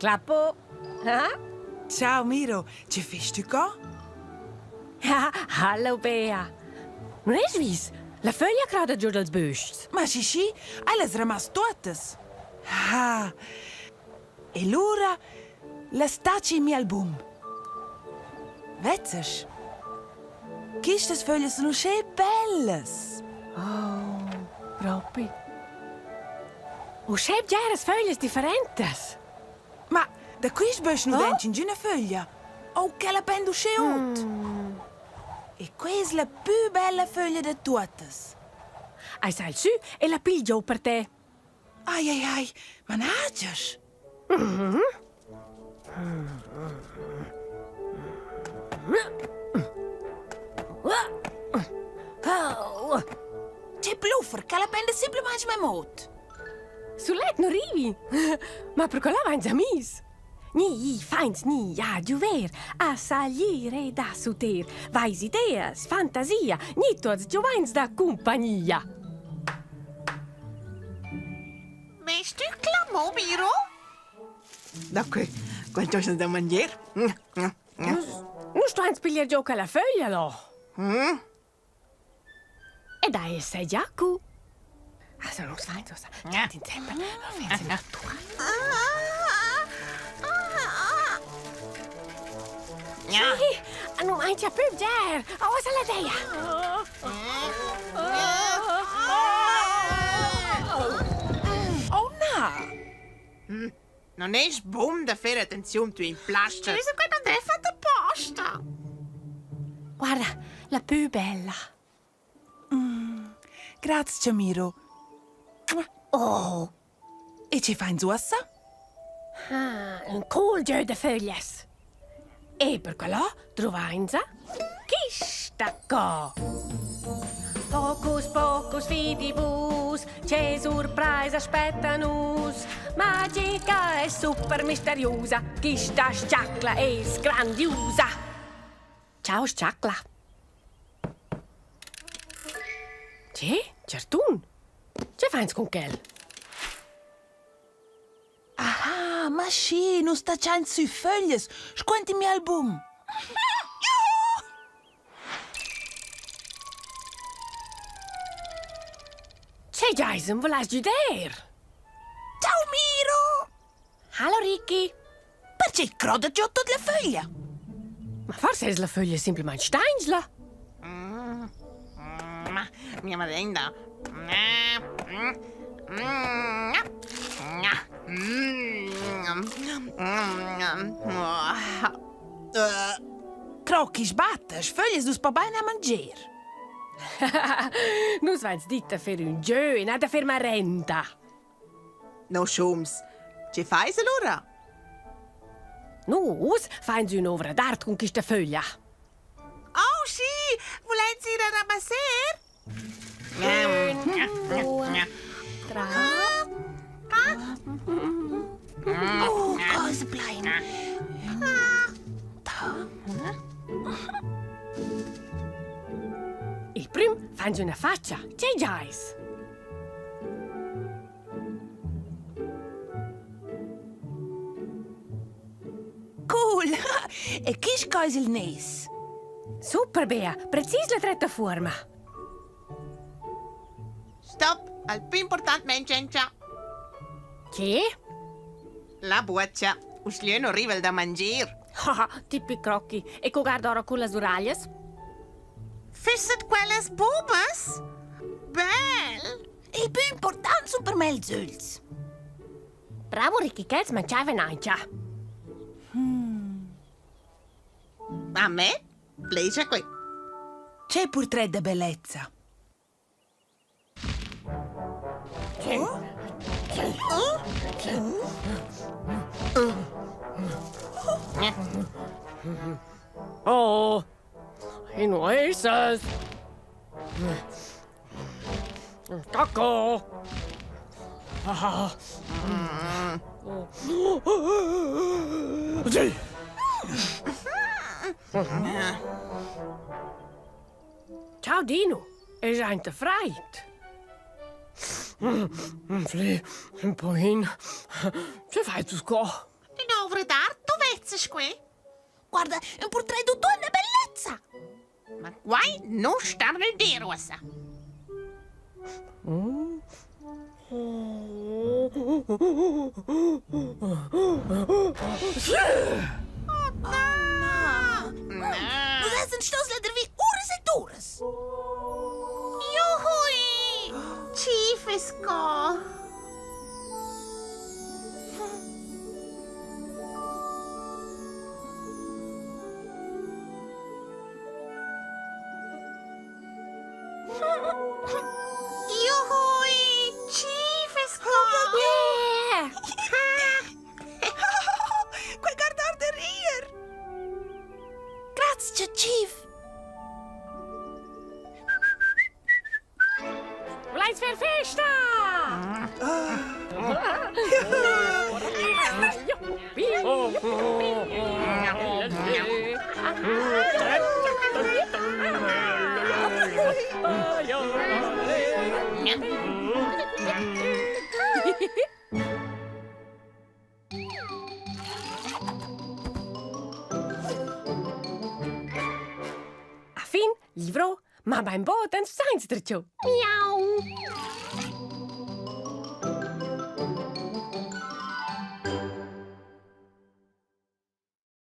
Clappo. Ah? Ciao Miro, che fist tü co? Hallo Bea. Non es vis? La föglia croda giù dals büsts. Ma schi schi, ellas ramas tuottas. Ah. E lura la staci in mi album. Vezzas? Quistas föglias sun uschè bellas. Oh, propi. Uschè bgeras föglias differentas. Ma da quist bösch nu oh? ingüna föglia. Oh, quella penda uschè ot. Mm. E questa es la pü bella föglia da tuottas. Ai sagl sü e la pigl giò per te. Ai, ai, ai, managias? Mm -hmm. Che bluffer, che la penda simplamaing memot. Sulet nu rivi. Ma per quella vains amis. Ni fains ni a giuver, a saglir ed a suter, vais ideas, fantasia, ni tuots giuvains da cumpagnia. Vest tü clamò, Miro? Da que, quant ho da mangier? Nu stuains piglier giò quella föglia là. Mm. E dai es sei Giacu. Also nus fains uossa tuot insembel, fains üna tura. Sì, nu mangia pü bger. Uossa la deia. Oh na! Non es bun da fer attenziun tü in plaster. Scusa, quai non è fatto apposta. Guarda, la pü bella. Grazcha, Miro. Oh! E che fains uossa? Ah, ün cool giö da föglias. E per quella druvainsa quista co. Hocus pocus fidibus, che surpraisa aspetta nus. Magica e super misteriosa, quista sciacla es grandiusa. Ciao sciacla. Che? Certun? Che fains cun quel? Aha, ma schi, nus tachain sü föglias, squant in mi album. Che Jason volais giuder? Ciao Miro! Hallo Ricky! Perche croda giò tuot la föglia? Ma forse es la föglia simplamaing stainsla. Ma mia marenda. Crochi sbatta, sföglias nus po bain a mangier. Nus vains dit da fer ün giö e na da fer marenda. No schums. Che fais allura? Nus fains ün'ouvra d'art cun quista föglia. Oh, schi! Vulains ir a ramasser? Ün, due, tre. Oh, cosa plain. Il prüm fains üna fatscha. Che giais? Cool! E chi scois il nes? Super, Bea! Precis la dretta fuorma! Stop! Al più important mencengia. Che? La buoccia. Uschgliö non riva il da mangier. Haha, tipic crocchi. E co guarda ora con las uraglias? Füsset quellas bubas? Bel! Il pü important sun per me ils ögls. Bravo Ricky, quels mangiavan auncha. A me plescha quei. Che purtret da bellezza. Oh? Oh, in oasis. Cacco. Ciao Dino, es aint fraid? Fli, ün poin. Che fai tu sco? Dino! bellezza sque? Guarda, ün purtret d'utuon da bellezza. Ma quai nu sta nel dir uossa. Na! Nus essan stos ledervi uras ed uras. Juhui! Chi fes co? Juhui! Chi fes co? Yeah! Quel guardar de rier! Grazcha, Chief. Vulains fer festa? A fin, livro, ma bainbod ans sainz darcheu. Miau!